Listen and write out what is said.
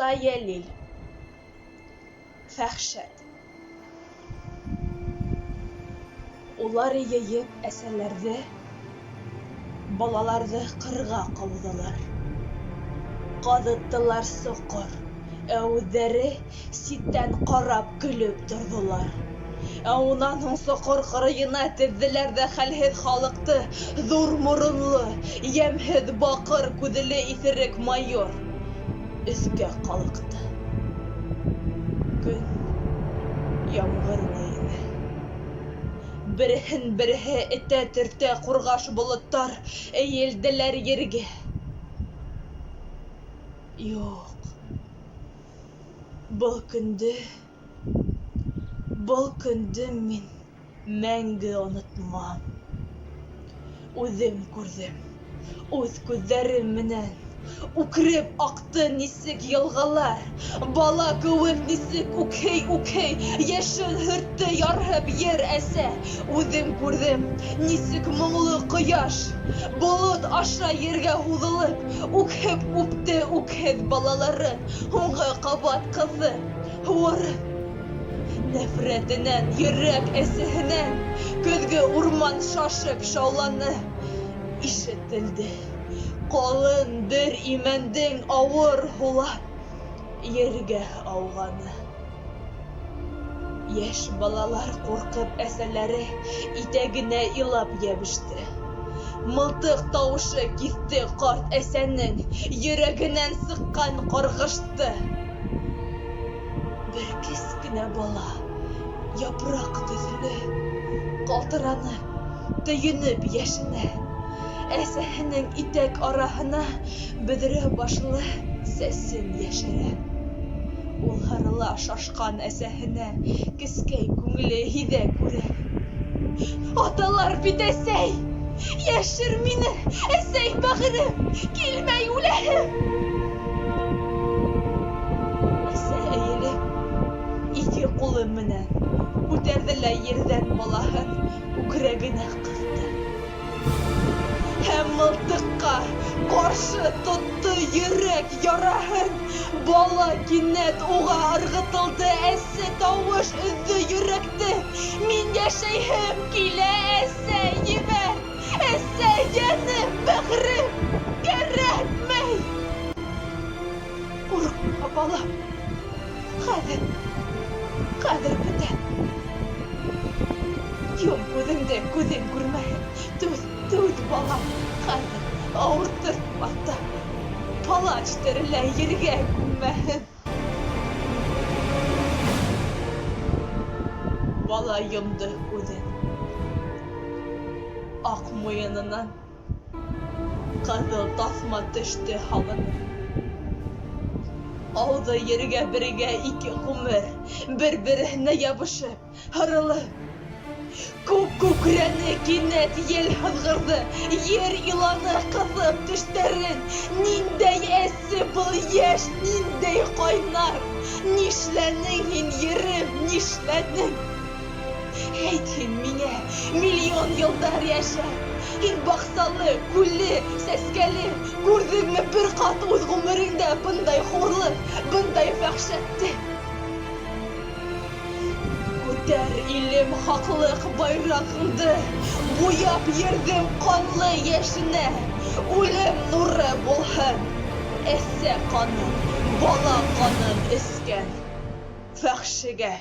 Муса Йәлил. Фәхшәт. Улар йыйып әсәләрҙе, балаларҙы ҡырға ҡыуҙылар. Ҡаҙыттылар соҡор, ә үҙҙәре ситтән ҡарап көлөп торҙолар. Ә унан һуң соҡор ҡырыйына теҙҙеләр ҙә хәлһеҙ халыҡты ҙур моронло, йәмһеҙ баҡыр күҙле иҫерек майор өҫкә ҡалҡты. Көн ямғырлы ине. Береһен-береһе этә-төртә ҡурғаш болоттар эйелделәр ергә. Юҡ, был көндө, был көндө мин мәңге онотмам. Үҙем күрҙем, үҙ күҙҙәрем менән Үкереп аҡты нисек йылғалар, Бала кеүек нисек үкһей-үкһей Йәшен һөрттө ярһып ер әсә. Үҙем күрҙем, нисек моңло ҡояш, Болот аша ергә һуҙылып, Үкһеп үпте үкһеҙ балаларын, Һуңғы ҡабат ҡыҫып, һуырып. Нәфрәтенән, йөрәк әсеһенән Көҙгө урман шашып шауланы. Ишетелде ҡалын бер имәндең Ауыр һулап ергә ауғаны. Йәш балалар ҡурҡып әсәләре Итәгенә илап йәбеште. Мылтыҡ тауышы киҫте ҡарт әсәнең Йөрәгенән сыҡҡан ҡарғышты. Бер кескенә бала, япраҡ төҫлө, Ҡалтыранып, төйөнөп йәшенә. Әсәһенең итәк араһына Бөҙрә башлы сәсен йәшерә. Ул һырыла шашҡан әсәһенә Кескәй күңеле һиҙә, күрә. Аталар бит, әсәй! Йәшер мине, әсәй бәгырем, Килмәй үләһем! Әсә эйелеп, ике ҡулы менән Күтәрҙе лә ерҙән балаһын Күкрәгенә ҡыҫты. Һәм мылтыҡҡа ҡаршы тотто йөрәк яраһын. Бала кинәт уға ырғытылды, әсе тауыш өҙҙө йөрәкте. Мин йәшәйһем килә, әсәй, ебәр! Әсәй, йәнем, бәгърем, кәрәкмәй! Ҡурҡма, балам, хәҙер, хәҙер бөтә. Йом күҙеңде, күҙең күрмәһен. Түҙ, түҙ, балам, хәҙер ауырттыртмаҫ та. Палач тереләй ергә күммәһен. Бала йомдо күҙен. Аҡ муйынынан Ҡыҙыл таҫма төштө һалынып. Ауҙы ергә бергә ике ғүмер, Бер-береһенә ябышып, һырылып. Күк күкрәне, кинәт ел һыҙғырҙы, Ер иланы ҡыҫып тештәрен. Ниндәй әсе был йәш, ниндәй ҡайнар! Нишләнең һин, ерем, нишләнең? Әйт һин миңә, миллион йылдар йәшәп, Һин баҡсалы, күлле, сәскәле, Күрҙеңме бер ҡат үҙ ғүмереңдә Бындай хурлыҡ, бындай фәхшәтте? Күтәр, илем, хаҡлыҡ байрағыңды, Буяп ерҙең ҡанлы йәшенә, Үлем нуры булһын әсә ҡанын, Бала ҡанын эскән фәхшегә.